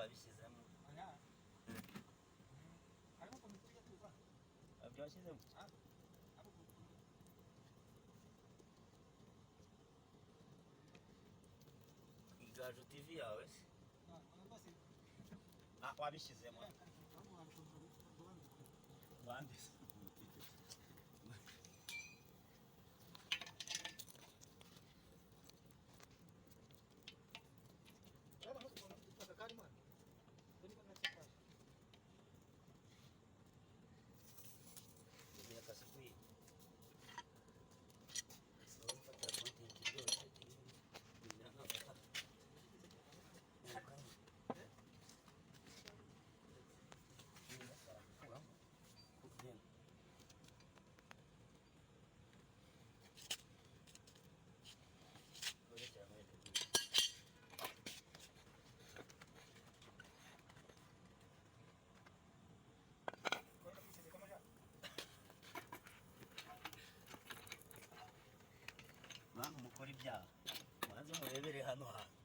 Wabishyizemo? Oya. Harimo ukuntu tujya tuza. Abyo washyizemo? Ah, abo ukuntu. Igaju TV yawe se? Ah, rwose. Ah, wabishyizemo. Ahubwo hari ukuntu babikora. Bande se? Urabona nk'ukuntu aka karimo hano. Ubu niko nacyo. Birakasukuye. Mfatira content byose bimera nk'agafata. Kugenda. Urekera muri Repubulika. Bantu mukora ibyaha, mubanze murebere hano hantu.